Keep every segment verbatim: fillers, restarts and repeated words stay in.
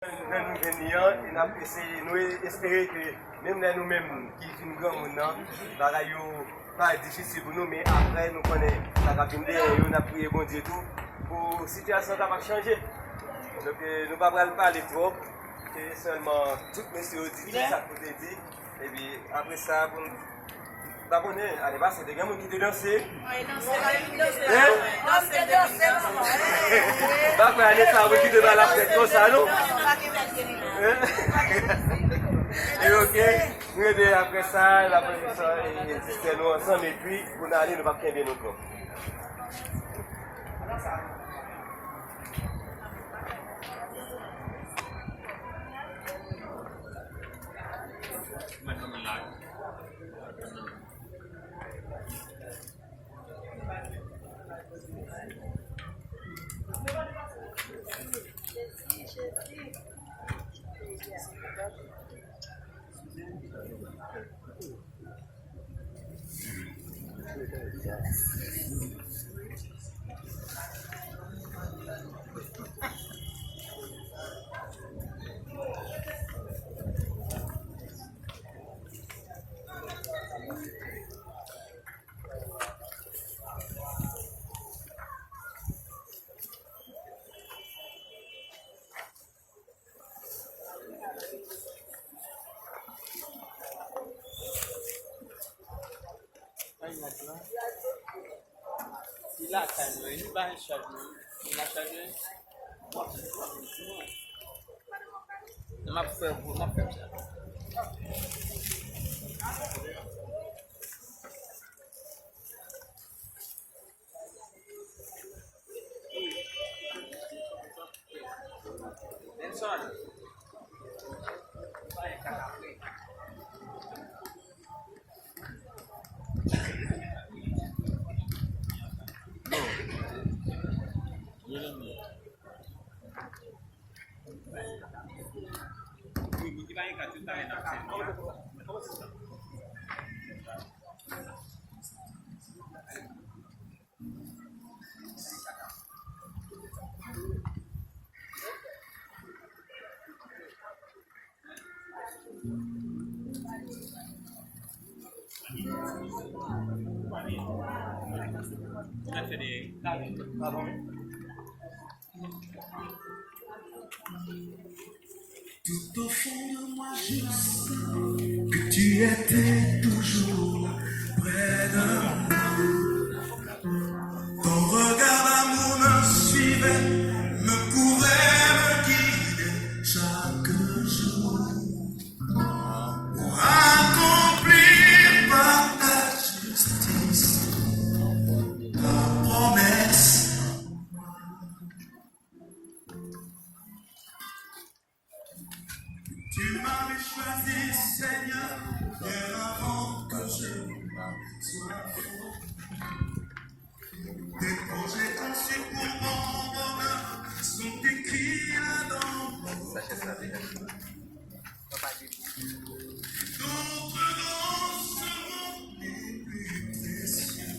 Lè nou jwenn li an, e n ap eseye, nou espere ke menm lè nou menm ki fin granmoun nan, bagay yo pa difisil pou nou, men apre nou konnen sa k ap vin dèyè yo, n ap priye Bondye tou pou sitiyasyon kapab chanje. Donk, eh, nou pa pral pale twòp, se sèlman tout mesye yo di tout sa k pou te di, epi apre sa, pou n pa konnen, ane pase, te gen moun ki te danse. Wi, danse, wi, danse. Hein? Danse, danse, non. Pa kwè ane sa, wi, ki te ba la fèt konsa, non? Hein? E ok, nou rete apre sa, la prezans, e, sistè nou ansanm, epi pou n ale, nou p ap kenbe nou twòp. Li lakay mwen, li pa gen chaj mwen. Li lakay mwen. M ap fè, m ap fè sa. Tout au fond de moi, je sais que tu étais toujours là, près de moi. Ton regard d'amour me suivait, me couvrait, me guidait chaque jour. Pour accomplir par ta justice ta promesse. Tu m'avais choisi, Seigneur, bien avant que je sois formé. Tes projets conçus pour mon bonheur sont écrits là dans mon cœur. D'autres dons seront plus précieux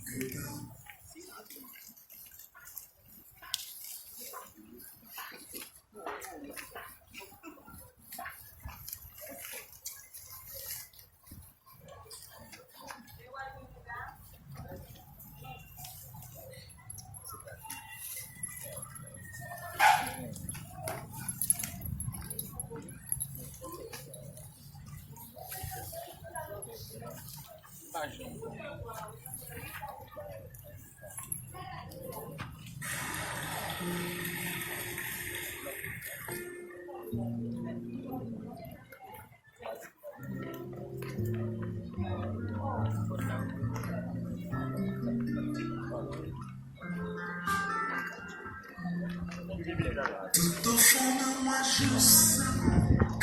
que ta Tout au fond de moi, je sais